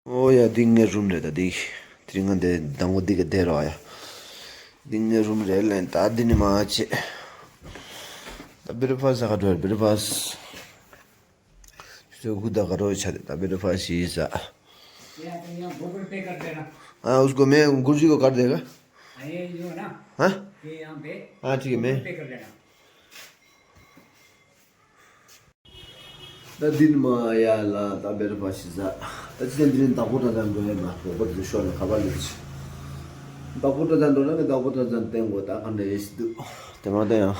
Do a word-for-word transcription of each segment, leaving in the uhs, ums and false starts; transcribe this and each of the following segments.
ཨོ་ཡ། འདི་ངའི་རུམ་རེད། ད་འདི་དེ་རིང་ང་འདི་ཟླ་ངོ་འདི་ག་བསྡད་རོགས་ཡ། འདི་ངའི་རུམ་རེད་ལན། ད་འདི་ནི་མ་བྱེད། ད་བི་རེག་ཕ་སི་ཟ་ག་འགྲོ། བི་རེག་ཕ་སི། ཚོད་དགུ་ད་ག་རོ་ཆ་དེ་ད་བི་རེག་ཕ་སི་ཟ། ये आप यहाँ गूगल पे कर देना। हाँ, उसको मैं गुरुजी को कर देगा। हाँ, ये जो है ना, हाँ? ये यहाँ पे हाँ, ठीक है, मैं गूगल पे कर देना। ད་འདི་ནི་མ་ཡ་ལ་ད་བི་རེག་ཕ་སི་ཟ། ད་ཅི་ཟེར། འདི་ནི་བདག་པོ་གྲྭ་ཚང་འགྲོ་ཡ་མ་རོགས་པ་དེ་ཤོར་ལ་ཁ་པར་ལས་ཀྱི། བདག་པོ་གྲྭ་ཚང་འགྲོ་ན་ནི་བདག་པོ་གྲྭ་ཚང་བསྟན་དགོས། ད་ག་འདྲ་ཡེ་སི་འདུག་དེ་མ་ད་ཡང་།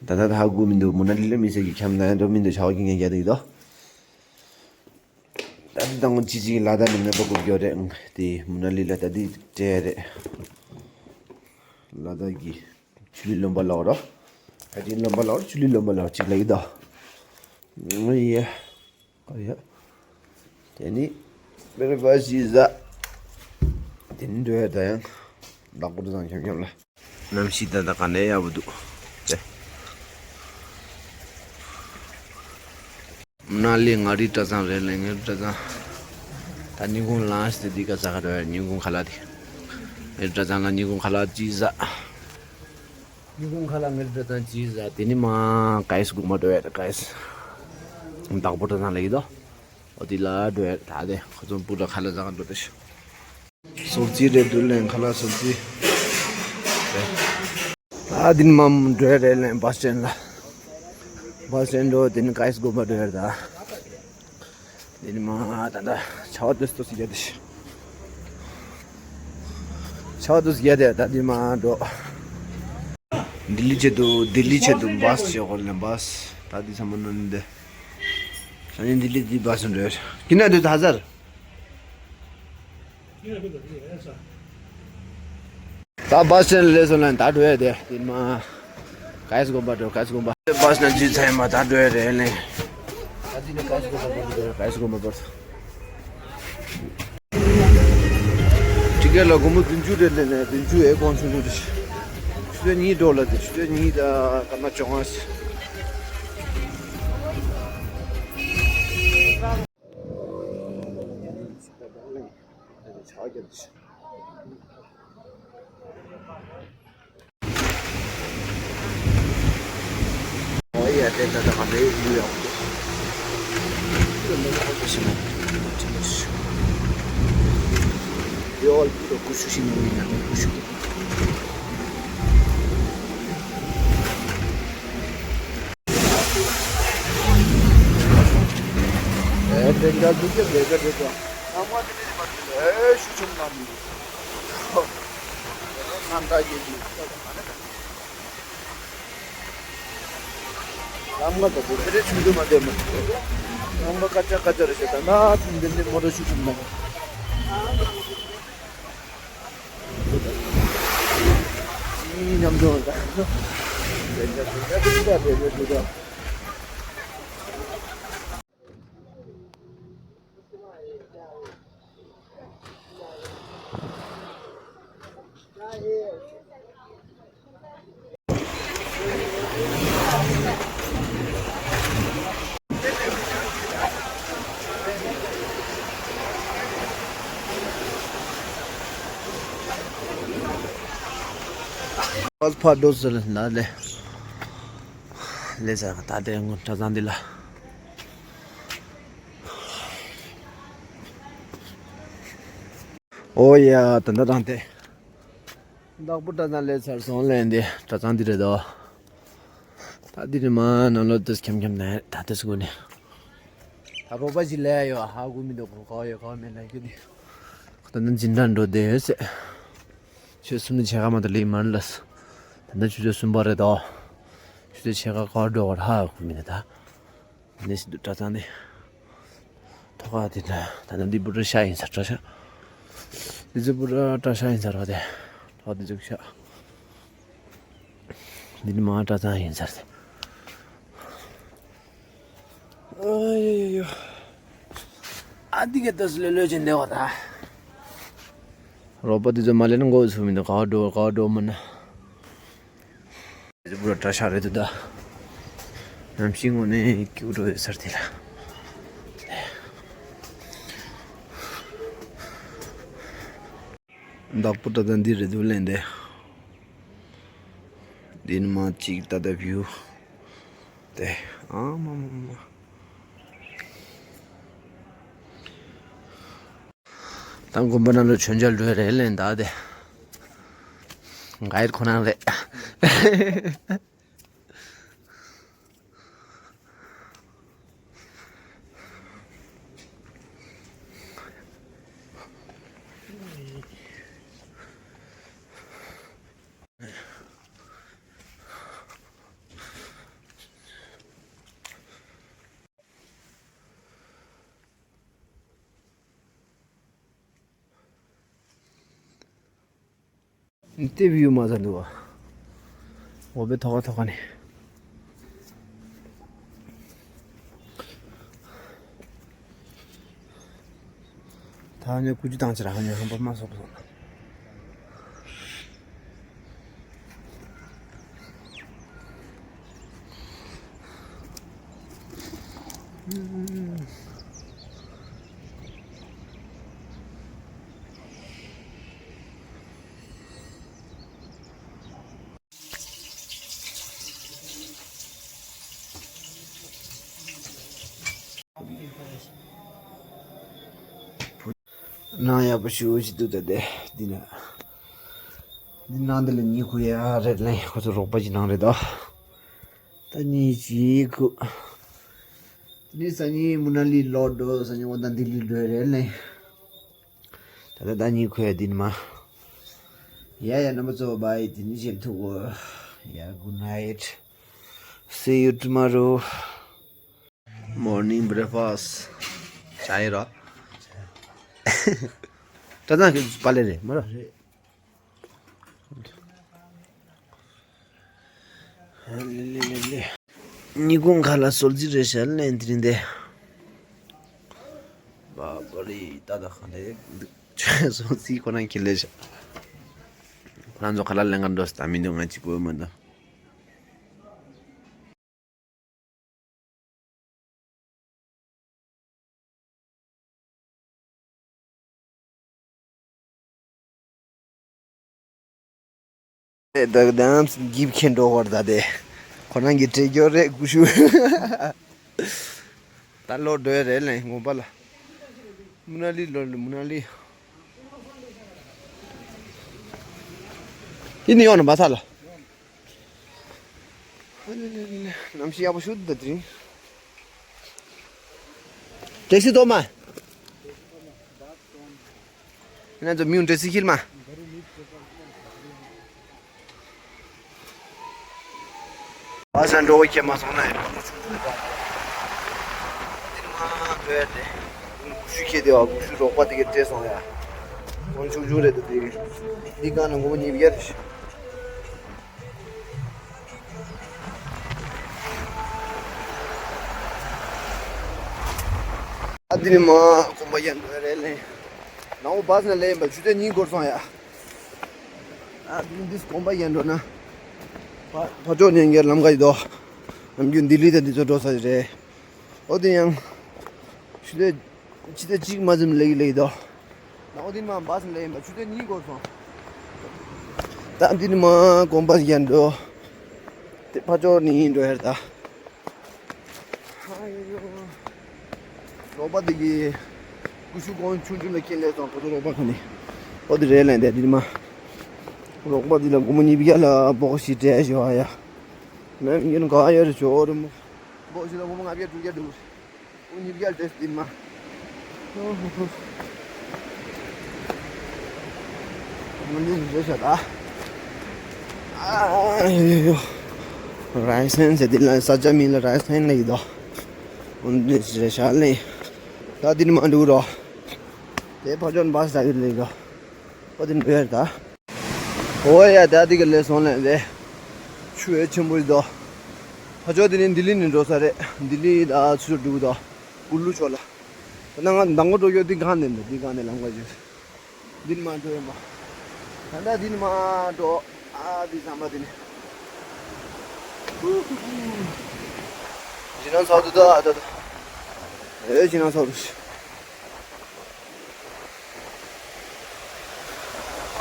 ད་ད་ད་ཧ་གོ་མི་འདུག་མུ་ན་ལི་ལ་མི་ཟེར་གྱི་འཁྱམ་ན་ཡང་འགྲོ་མི་འདུག་ཆ་བ་གི་ངན་རྒྱག་དེ་གི་དོ། ད་ད་ང་ཅི་ཅིག་ལ་ད་ནི་ངན་པ་གོ་རྒྱུ་རེད། དེ་མུ་ན་ལི་ལ་ད་དེ་སྤྲད་རེད། ལ་ད་གི་ཆུ་ལི་ལོན་པ་ལོག་རོ། ད་ཅི་ལོན་པ་ལོག་ཆུ་ལི་ལོན་པ་ལོག་ཅིག་ལ་ཡི་དོ། ང་ཡ། ཨ་ཡ། དེ་ནི་བི་རེག་ཕ་སི་ཟ། དེ་ནི་འགྲོ་ཡ། ད་ཡང་བདག་པོ་གྲྭ་ཚང་འཁྱམ་འཁྱམ་ལ། གནམ་གཤིས་ད་ད་ག་ནས་ཡག་པོ་འདུག་དེ། མུ་ན་ལི་མངའ་རིས་གྲྭ་ཚང་རེད་ལ། མངའ་རིས་གྲྭ་ཚང་། ད་ཉིན་གུང་ལངས་ཏེ་འདི་ག་ཟ་ག་རེད། ཉིན་གུང་ཁ་ལག་དེ། མངའ་རིས་གྲྭ་ཚང་ལ་ཉིན་གུང་ཁ་ལག་ཅིག་ཟ། ཉིན་གུང་ཁ་ལག་མངའ་རིས་གྲྭ་ཚང་ཅིག་ཟ། དེ་ནི་མ་ག་ཡེ་སི་དགོན་པ་འགྲོ་ཡ་རེད། ག་ཡེ་སི། བདག་པོ་གྲྭ་ཚང་ལ་ཡི་དོ། འོ་དེ་ལ་འགྲོ་ཡ་རེད། ད་དེ་ཁོ་ཚོ་སྤུ་ར་ཁ་ལག་ཟ་ག་འགྲོ་དེ་ཤི། སོར་རྩི་རེད་འདུག་ལན། ཁ་ལག་སོར་རྩི་རེད། ད་འདི་ནི་མ་འགྲོ་ཡ་རེད་ལན། བྷ་སི་སི་ཊེན་ལ། བྷ་སི་སི་ཊེན་འགྲོ། དེ་ནི་ག་ཡེ་སི་དགོན་པ་འགྲོ་ཡ་རེད་ད། དེ་ནི་མ་ད་ད་ཆར་པ་ཏོག་ཙམ་ཡག་དེ་ཤི། ཆར་པ་ཏོག་ཙམ་ཡག་དེ། ད་འདི་མ་འགྲོ། दिल्ली ཆེད་དུ། दिल्ली ཆེད་དུ་བྷ་སི་བྱེད་དགོས་ལ། བྷ་སི། ད་འདི་ཚང་མ་ནོར་འདི། ས་ནི་दिल्ली འདི་བྷ་སི་འགྲོ། कितना देता हज़ार? ད་བྷ་སི་སི་ཊེན་སླེབས་སོང་ལ། ད་འགྲོ་ཡ་དེ། དེ་མ་ག་ཡེ་སི་དགོན་པ་འགྲོ། ག་ཡེ་སི་དགོན་པ། བྷ་སི་ནང་འཛུལ་ཚར་ཡིན་པ། ད་འགྲོ་ཡ་རེད་ལེ། ད་འདི་ནི་ག་ཡེ་སི་དགོན་པ་འགྲོ། ག་ཡེ་སི་དགོན་པ་འགྲོ། ཊི་ཀེ་ཊི་ལ་སྒོར་མོ་བདུན་ཅུ་རེད་ལེ་ནས། བདུན་ཅུ་ཨེ་ཁོང་ཆུང་ཆུང་རེད། ཆུ་ཚོད་གཉིས་འགྲོ་ལ་དེ། ཆུ་ཚོད་གཉིས་དང་སྐར་མ་བཅོ་ལྔ། ཨེ་དེ་འདྲ་འདུག་གི་རེད་ག་རེད་ག་ཨ་མ་དེ་མི་མ་དེ་ཨེ་ཤུ་ཆུང་ན་མི་ནང་ད་ཡེ་ཡེ་ལམ་ང་ད་དེ་དེ་ཆུང་དུ་མ་དེ་མ་ལམ་ང་ཀ་ཅག་ཀ་ཅག་རེད་ཤག་ད་ན་དེ་འདི་མོ་ཏོ་ཤུ་ཆུང་ན། ཉམས་འགྲོ་འདྲ། ཕར་འགྲོ་ཟེར་ན་ལེ། ལེ་ཟེར་ད་དེ་ངོ་གྲྭ་ཚང་འདི་ལ། ཨོ་ཡ། ད་ད་དང་དེ། བདག་པོ་གྲྭ་ཚང་སླེབས་ཚར་སོང་ལན་དེ། གྲྭ་ཚང་འདི་རེད་དོ། ད་འདི་རེད་མ། ནང་ལོགས་དེ་འཁྱམ་འཁྱམ་ན་ད་དེ་སུ་གོ་ནི། ད་རོགས་པ་ཞིག་ལས་ཡོད། ཧ་གོ་མི་འདུག་གོ་ག་ཡོད་ག་མེད་ལ་ཡོད་དེ། ད་ནི་འཛིན་གྲྭ་འགྲོ་བསྡད་ཡོད་ཟེར། ཆོས་གསུམ་ནི་ཆེ་ག་མ་ད་ལེ་མར་ལ། ད་ནི་ཆུ་ཚོད་གསུམ་པ་རེད་དོ། ཆུ་ཚོད་ཕྱེད་ཀ་ག་པར་འགྲོ་བར་ཧ་གོ་མི་འདུག་ད། ནས་སི་དུ་གྲྭ་ཚང་ནས། ཐོག་ཁ་དེ་འདྲ། ད་ནི་འདི་པུ་ར་ཤ་ཡིན་ས་གྲྭ་ཤག་འདི་ཚོ་པུ་ར་གྲྭ་ཤག་ཡིན་ས་ར་དེ། ཐོག་དེ་ཚོ་ཤག་འདི་ནི་མ་གྲྭ་ཚང་ཡིན་ས་ར་དེ། ཨ་ཡོ་ཡོ་ཡོ། ཨ་འདི་ག་ཏོ་སི་ལོ་ལོ་ཅན་དེ་བ་ད། རོགས་པ་འདི་ཚོ་མ་ལེན་ན་མགོ་ཚུགས་མི་འདུག་ག་བ་འགྲོ་ག་བ་འགྲོ་མིན་ན། དེ་པུ་ར་གྲྭ་ཤག་རེད་འདུག་ད། གནམ་གཤིས་དངོས་གནས་སྐྱིད་པོ་འགྲོ་ཡོད་ས་རེད་དེ་ལ། བདག་པོ་ད་ལྟ་འདི་རེད་འདུག་ལན་དེ། འདི་ནི་མ་གཅིག་ད་ལྟ་བིའུ་དེ། ཨ་མ་མ་མ། ད་དགོན་པ་ནང་ལ་མཆོད་མཇལ་འགྲོ་རེད་ལན་ད་དེ། ག་ཡེར་ཁོ་ན་རེད། ཏེ་བིའུ་མ་ཟ་འདུག་བ། འོ་བའི་ཐོག་ཁ་ཐོག་ཁ་ནས། ད་ནི་ཀུ་ཅི་བཏང་ཕྱིར་ཧ་ནི་ཧམ་པ་མ་སོགས་སོང་། ནང་ཡག་པོ་ཞུ་ཞིག་འདུག་ད་དེ་འདི་ན། འདི་ནང་འདི་ལ་ཉི་ཁུ་ཡ་རེད་ལེ། ཁོ་ཚོ་རོགས་པ་ཞིག་ནང་རེད་དོ། ད་ཉི་ཅི་ཁུ། ནི་ས་ཉི་མུ་ན་ལི་ལོ་འགྲོ་ས་ཉི་འོ་ད་འདི་ལི་འགྲོ་རེད་ལེ། ད་ད་ད་ཉི་ཁུ་ཡ་འདི་ནི་མ། ཡ་ཡ་རྣམ་པ་ཚོ་བྷའི་དེ་ནི་བཞིན་ཐུག་གོ། ཡ་good night, see you tomorrow. Morning breakfast. ཅའི་ར། ད་ད་གི་པ་ལེ་རེད་མ་ར། ལེ་ལེ་ལེ་ལེ། ཉི་གུང་ཁ་ལ་སོལ་རྩི་རེ་ཞལ་ལེན་དྲིན་དེ། བ་བ་རི་ད་ད་ཁ་ལེ། སོལ་རྩི་ཁོ་རང་ཁྱེར་ལེ་ཤ། ཁོ་རང་ཚོ་ཁ་ལ་ལེན་ག་འགྲོ་ས་ད་མི་འདུག་ང་གཅིག་པོ་མ་འདུག་ད་དམ་སེམས་འགྱིབ་ཁྱེར་འགྲོ་བར་ད་དེ། ཁོ་རང་གི་དྲེལ་སྐྱོར་རེད་ཀུ་ཤུ། ད་ལོ་འགྲོའི་རེད་ལེ་དགོན་པ་ལ། མུ་ན་ལི་ལོ་ལེ་མུ་ན་ལི། ཡིན་ཡོང་ན་མ་ཐག་ལ། གནམ་གཤིས་ཡག་པོ་ཞུ་འདུག་ད་དེ་རིང་། ཊེག་སི་ཐོག་མ། ང་ཚོ་མིའུ་ཊེག་སི་ཁྱེར་མ། བ་ས་འགྲོ་བ་ཁྱེར་མ་སོང་ན་ཡང་ཆུང་ཆུང་རེད། དེ་མ་བོས་ཏེ། ཀུ་ཤུ་ཁྱེར་ཏེ་བ་ཀུ་ཤུ་རོགས་པ་དེ་གས་སྤྲད་སོང་ཡ། ཁོང་ཆུང་ཆུང་རེད་འདུག་དེ་གས། འདི་གང་ན་ངོ་མ་ཉིས་བརྒྱ་རེད། ཨ་འདི་ནི་མ་གོམ་པ་ཡན་རེད་ལེ། ནང་བ་སི་ནས་ལེན་པ་ཆུ་ཚོད་གཉིས་འགོར་སོང་ཡ། ཨ་འདི་ནི་འདིས་གོམ་པ་ཡན་འགྲོ་ན། ཕ་ཕ་ཅོག་ཉན་རྒྱལ་ལམ་ཁ་ཡི་དོ། ནམ་རྒྱུན་ལྡི་ལི་དང་འདི་ཚོ་འགྲོ་ས་རེད། ཨོ་དེ་ཡང་། ཆུ་ཚོད་ཆུ་ཚོད་གཅིག་མ་ཟིན་ལེགས་ལེགས་དོ། ནང་འདི་ནི་མ་བ་སི་ལེན་པ་ཆུ་ཚོད་གཉིས་འགོར་སོང་། ད་འདི་ནི་མ་གོམ་པ་ཡན་འགྲོ། དེ་ཕ་ཅོག་ནི་འགྲོ་ཡར་ད། རོགས་པ་འདི་གི་ཀུ་ཤུ་གོང་ཆུང་ཆུང་ལ་ཁྱེར་སླེབས་སོང་ཁོ་ཚོ་རོགས་པ་ཁ་ནས། ཨོ་དེ་རེད་ལན་དེ་འདི་མ། རོགས་པ་འདི་ལ་སྒོར་མོ་ཉིས་བརྒྱ་ལ་སྦོག་ཞིག་སྤྲད་ཞོ་ཨ་ཡ། མེ་ཡིན་ག་ཡ་རེ་ཆོ་རེ་མོ། སྦོག་ཞིག་ལ་སྒོར་མོ་ལྔ་བརྒྱ་དྲུག་བརྒྱ་འདུག་ཨོ་ཉིས་བརྒྱ་སྤྲད་འདི་མ། ཨོ་ཧོ་ཧོ། ངོ་ནི་རེད་ཤག་ད། ཨ་ཡོ་ཡོ། རའི་སན་ཟེར་འདི་ལ་ས་ཆ་མིང་ལ་རའི་སན་ལ་ཡོད་དོ། འོན་ཏེ་རེད་ཤག་ལེ། ད་འདི་ནི་མ་འགྲོ་རོ། དེ་ཕ་ཇོན་བ་ས་ཡོད་ལེ་དོ། ཨོ་དེ་ནི་འགྲོ་ཡ་ད། ཨོ་ཡ་ད་འདི་ག་ལེ་སོང་ལེ་ལེ། ཆུ་ཡ་ཆེན་པོ་ཡོད་དོ། ཕ་ཇོ་དེ་ནི་ལྡི་ལི་ནས་འགྲོ་ས་རེད། ལྡི་ལི་ད་ཆུ་འགྲོ་དོ། ཀུ་ལུ་ཕྱོགས་ལ། ད་ང་མདང་དགོང་འགྲོ་ཡོད་འདི་གང་ནས་འདི་གང་ནས་ལམ་ཁ་ཡོད། འདི་ནི་མ་འགྲོ་ཡོད་མ། ད་ལྟ་འདི་ནི་མ་འགྲོ། ཨ་འདི་ཟམ་པ་འདི་ནི། ཇི་ནང་ཚོགས་འདུ་ད་ད་ད། ཨེ་ཇི་ནང་ཚོགས་འདུ།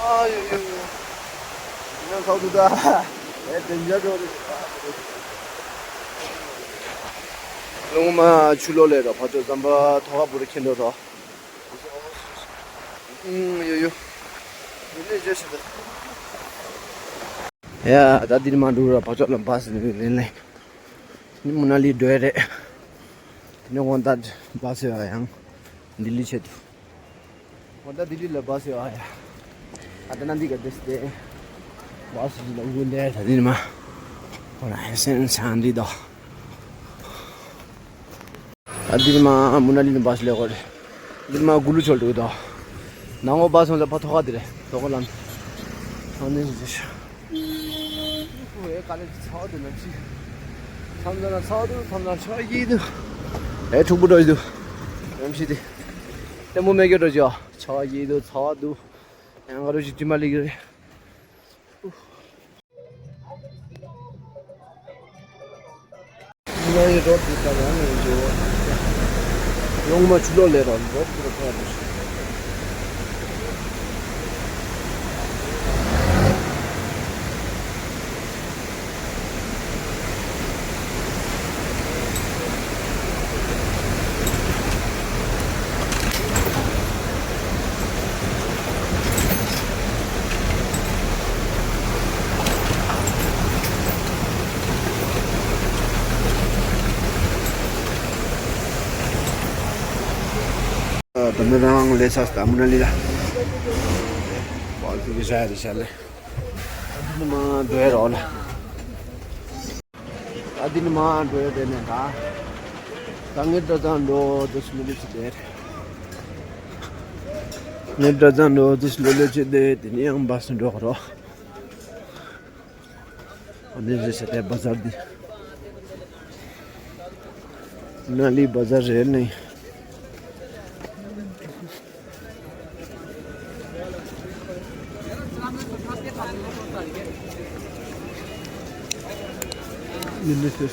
ཨ་ཡོ་ཡོ་ཡོ། ཡིན་ན་ཁག་འདུག་ད། ཨེ་དེ་འཇའ་འགྲོ་རེད། ལོང་མ་ཆུ་ལོག་ལས་ར་ཕ་ཚོ་ཟམ་པ་ཐོག་ཁ་བུ་རུ་ཁྱེར་འགྲོ་ད། ཨུམ་ཡོ་ཡོ། ཡོ་ལེ་ཇེ་ཤི་ད། ཡ་ད་འདིར་མ་འགྲོ་ར་ཕ་ཚོ་ལ་བ་སི་ནི་ལེན་ལེ། ནི་མུ་ན་ལི་འགྲོ་ཡ་རེད། ནི་དགོང་དག་བ་སི་ཡ་ཡང་ལྡི་ལི་ཆེད་དུ། ཨོ་ད་ལྡི་ལི་ལ་བ་སི་ཡོད་ཨ་ཡ། ཨ་ད་ན་འདི་ག་དེ་སྟེ། བ་སི་ལ་འུ་འདེ་ད་འདི་མ། ཨོ་ན་ཧེ་སེན་སང་འདི་དོ། ཨ་འདི་མ་མུ་ན་ལི་ནི་བ་སི་ལེ་གོ་རེ། འདི་མ་གུ་ལུ་ཆོལ་འགྲོ་གི་དོ། ནང་ངོ་བ་སོང་ལ་ཕ་ཐོག་ཁ་དེ་རེ། ཐོག་ཁ་ལམ། ཨ་ནི་ཞེས། ཧུ་ཧེ་ཀ་ལེ་ཚ་བ་དེ་ནམ་ཞིག་མཚམས་ཚ་ན་ཚ་བ་འདུག་མཚམས་ཚ་ན་ཆ་བ་སྐྱིད་འདུག་ཨེ་ཕྲུག་པོ་འགྲོ་ཡི་འདུག་ནམ་ཞིག་དེ། ལྟད་མོ་མེད་རྒྱུ་འགྲོ་ཅི་ཨ། ཆ་བ་སྐྱིད་འདུག་ཚ་བ་འདུག་ཡང་ག་རུ་ཞིག་དྲི་མ་ལི་གི་རེད། ང་ཡི་རོ་དེ་ལྟར་ཡང་ནས་འགྲོ། ཡོང་མ་ཆུ་ལོག་ལས་རོ་རོ་དེ་རོ་ཁ་རུ་ཞིག་ད་ནི་རང་ལས་ས་སྟ་མུ་ན་ལི་ལ། བ་ལ་ཏི་གི་ཤ་ཡ་རི་ཤ་ལེ། ཨ་ཏི་ནི་མ་འགྲོ་ཡ་རོ་ལ། ཨ་ཏི་ནི་མ་འགྲོ་ཡ་དེ་ནས་ད། ད་ངའི་འགྲོ་ཙང་འགྲོ་དུས་མི་འདུག་ཅི་དེ། ངའི་འགྲོ་ཙང་འགྲོ་དུས་ལོ་ལོ་ཅི་དེ་དེ་ནི་ཡང་བ་སི་འགྲོ་གི་རོ། ཨ་ནི་རེད་ཟེར་ཏེ་བ་ཟར་འདི། ན་ལི་བ་ཟར་རེད་ནི། ཡིན་ནི་ཟེར།